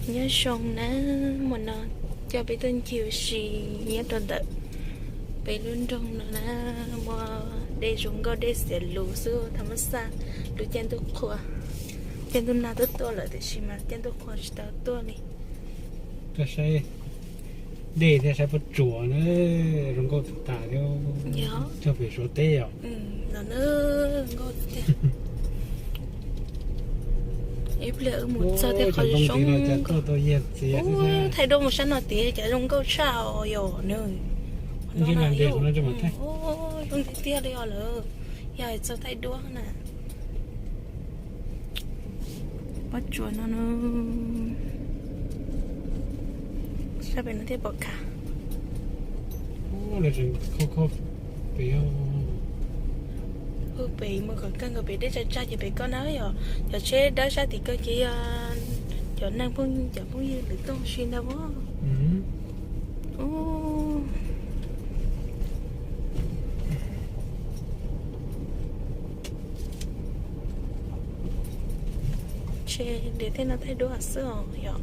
Nyob zoo na, hmo no coj peb tuaj ncig ua si nyob rau ntawm peb lub nroog no na, muaj dej zoo nkauj dej xiav lus xwb, thaj mab xaj, lub caij ntuj qhua, caij ntuj nag twb tuaj lawm tiam sis mas caij ntuj qhua tsis tau tuaj li. Tuaj saib dej thiab saib pob tsuas na, zoo nkauj tas tas thiab. Yog cog pem Suav teb yom. Zoo nkauj tiag. Ib pliag wb mus txog tej qhov zoo zoo nkauj. Thaij duab mus sab no tiag cas zoo nkauj tshaj os yom. Zoo tiag tiag li os lawm. Yog txog thaij duab na. Pob tsuas no, sab pem no thiaj pom khav. Pem mus kom kawg nkaus pem dej tsag tsag ces pem koj na yom. Cov tsheb dawb sab tim kawg ces yog cov neeg phooj, cov phooj ywg lwm tooj si ntag. Ntev tej no thaij duab xwb os yom.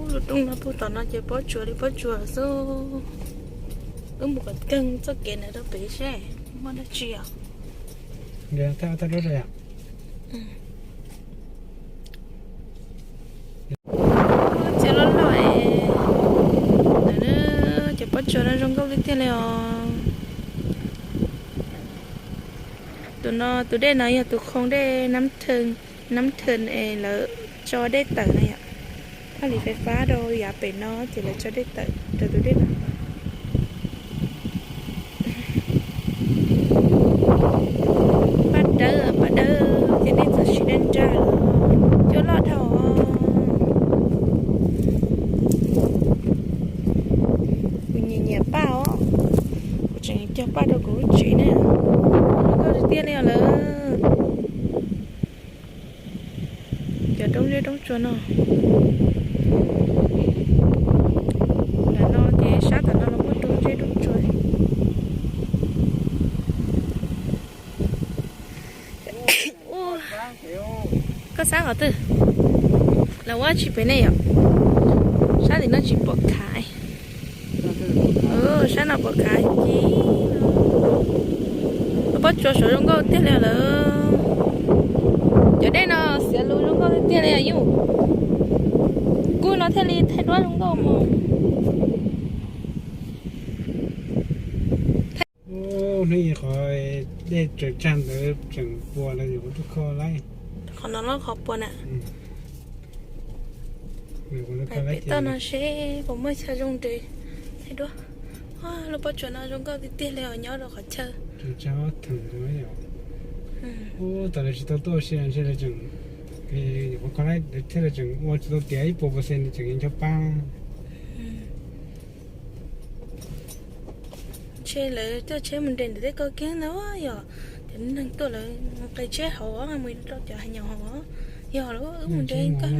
Lub roob no puag tom no ces pob tsuas li pob tsuas xwb. Wb mus kom kawg txoj kev ntawd rau pem seb muaj dab tsi os. Txias loj loj es, cov pob tsuas no zoo nkauj tiag tiag li os. Tus no, tus dej no yog tus khoo dej Nab Thee es lawv tso dej tawm na yom. Thaj li fais fab rau yav pem no ces lawv tso dej tawm rau tus dej no. Paj dawb, paj dawb ces dej txawm siv dej nrag lawm. Cua loj dhau. Kuv nyiam nyiam paj os, kuv tseem cog paj rau kuv lub tsev na. Zoo nkauj tiag tiag li os lawm. Cov roob zeb roob tsuas no, ntawm no ces sab tom no los muaj roob zeb roob tsuas. Koj sab qhov twg? Los ua tsis pem ne yom? Sab tim no tsis pom khav. Sab no pom khav ci. Lub pob tsuas saud zoo nkauj tiag li lawm. Cov dej no xiav lus zoo nkauj tiag tiag li yom. Kuv no thiaj li thaij duab zoo nkauj mus. Hnub ib qhov dej tsaws tsag ntawd tseem pua los yuav ua tuj kho laij. Qhov no los qhov pua na. Pem toj no seb puas muaj chaw zoo nres thaij duab. Lub pob tsuas no zoo nkauj tiag tiag li os nyob rau qhov chaw. Ub, tas lawv tsis tau tuaj ua si ntshe lawv tseem, thiaj li tseem ua tsis tau tiav ib puas percent tseem ncho pab. Ntshe lawv coj tsheb mus nres ntawm tej koj kiag ntag yom. Cov neeg tuaj lawv nqis tsheb hauv mus rau cov hav nyom hauv. Yog lawv wb mus nres koj,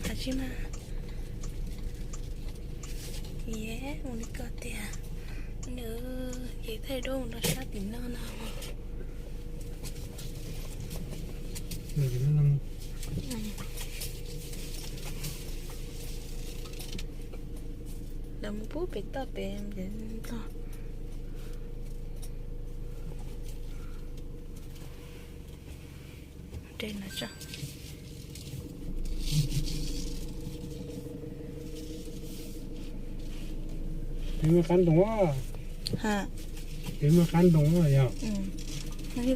tas tsis mas. Mus li koj tiag. Nws ces thaij duab mus rau sab tim no no. Lawv mus pub pem toj pem ntog. Peb muaj qab ntoo, peb muaj qab ntoo yog.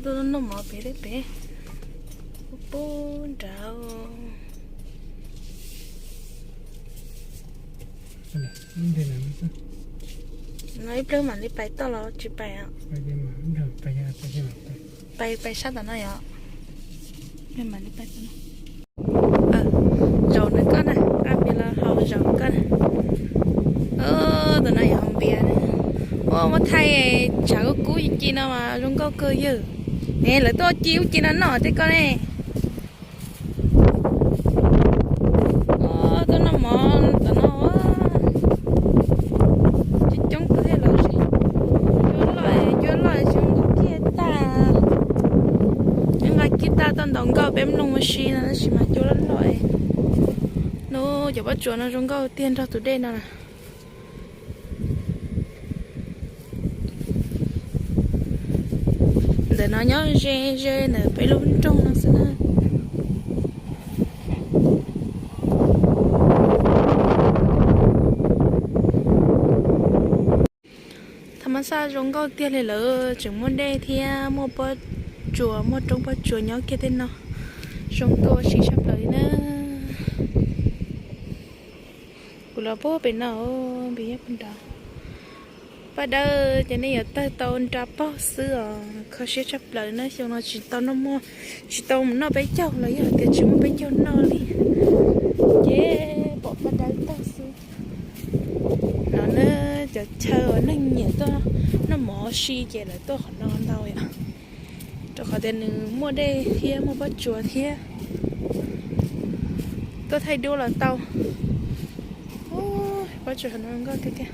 Tuaj noj mov pem, peb pub nrad. No ib pliag mam li pais toj los tsis pais? Pais, pais sab tom no yom. Mam li pais toj no. Zaum nws koj na, ab pia los hau zaum koj na. Tom no yog hau npias. Ua muab thaij tshav kub kub ci ci no mas zoo nkauj kawg yawg. Ne lawv tuaj ci ub ci no noj tej koj ne. Tuaj noj mov tom no coob coob kawg thiab los sis. Cua loj, cua loj tsis zoo nkauj kiag tag. Peb mloog ua si no tab sis mas cua loj loj. Nub cov pob tsuas no zoo nkauj tiag nrog tus dej no na. Ntawm no nyob ze ze ntawm peb lub nroog no xwb na. Tha mas xaj zoo nkauj tiag li lawm, tseem muaj dej thiab muaj pob tsuas, muaj roob pob tsuas nyob kiag tej no. Zoo nkauj ua si tshaj plaws li na. Kuv los puag pem no, pem nyob puag nrad. Paj dawb ces nej yuav tawg tau nra paug xwb os, kho siab tshaj plaws na. Xyoo no tsis tau noj, tsis tau mus noj peb caug los yog tias tsis muaj peb caug noj li, ces pom paj dawb tawg xwb. No na, cov chaw uas neeg nyiam tuaj noj mov si ces lawv tuaj qhov no ntau yom, rau qhov tias nws muaj dej thiab muaj pob tsuas thiab. Tuaj thaij duab los tau. Pob tsuas no nkauj tiag tiag.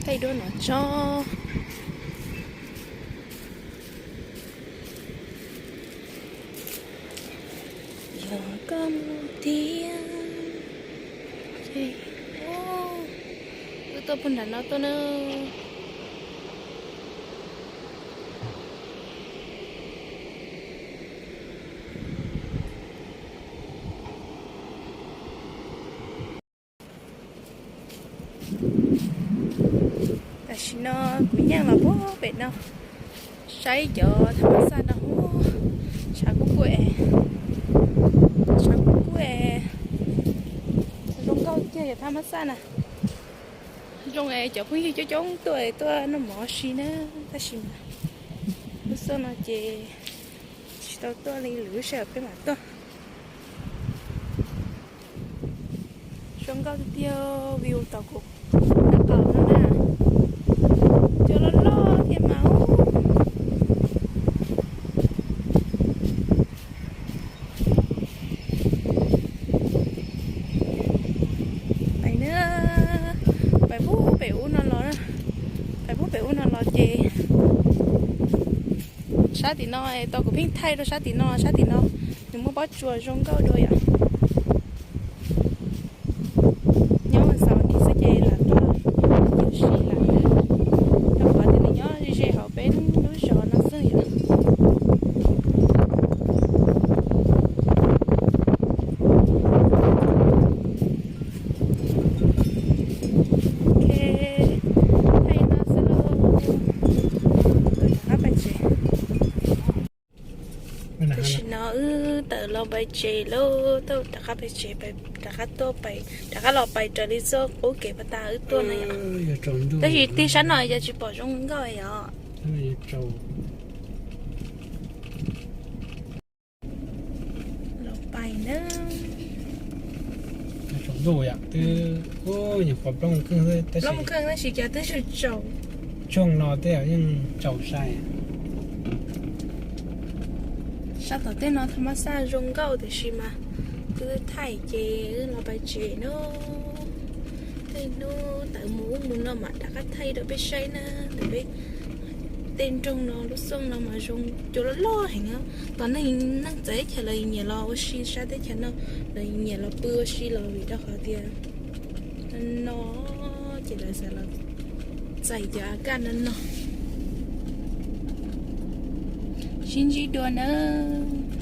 Thaij duab no tso. Yog koj mus thiab ces, wb tuaj puag nram no tuaj na. Tam sim no kuv yeej los puag pem no saib cov tha mas xaj no, tshav kub kub es, tshav kub kub es, zoo nkauj tiag yog tha mas xaj na. Zoo es cov phooj ywg coob coob tuaj tuaj noj mov si na, tab sis mas lub xyoo no ces tsis tau tuaj li, lwm lub sij hawm peb mam tuaj. Zoo nkauj tiag tiag, view tom kuv nraub qaum no na. Cua loj loj thiab mas. Pais na, pais puag pem ub no los, pais puag pem ub no los ces sab tim no, tau kuv pheej thaij rau sab tim no, sab tim no nws muaj pob tsuas zoo nkauj dua yom. Nyob xaus ntxiv xwb ces lam tuaj ua si lawm xwb, rau qhov tias nws nyob ze ze hauv peb lub zos no xwb yom. Ok, thaij no xwb lauj, rov qab pais tsev. Tam sim no wb tawm los pais tsev lauj, tau rov qab pais tsev, rov qab tuaj, rov qab los pais raws li txoj qub kev pas tas wb tuaj no yom. Tab sis tig sab no ces tsis pom zoo nkauj yom. Los pais na. Tsaus ntuj yom, twb nyuam qhuav plooj kheej, plooj kheej tab sis cas twb tsaus. Tshooj no tej yeej tsaus sai. Sab tom tej no tha mas xaj zoo nkauj tiam sis mas twb thaij ces wb los pais tsev na. Tej hnub tawm mus ub mus no mam rov qab thaij rau peb saib na. Ntawm peb tej nroog no lub xyoo no mas zoo cua loj loj heev. Tos neeg, neeg txawv teb chaws los nyiam los ua si sab teb chaws no, los nyiam los pw ua si los vim rau qhov tias no ces lawv xav los txais cov a kaj no no. Sib ntsib dua nawb.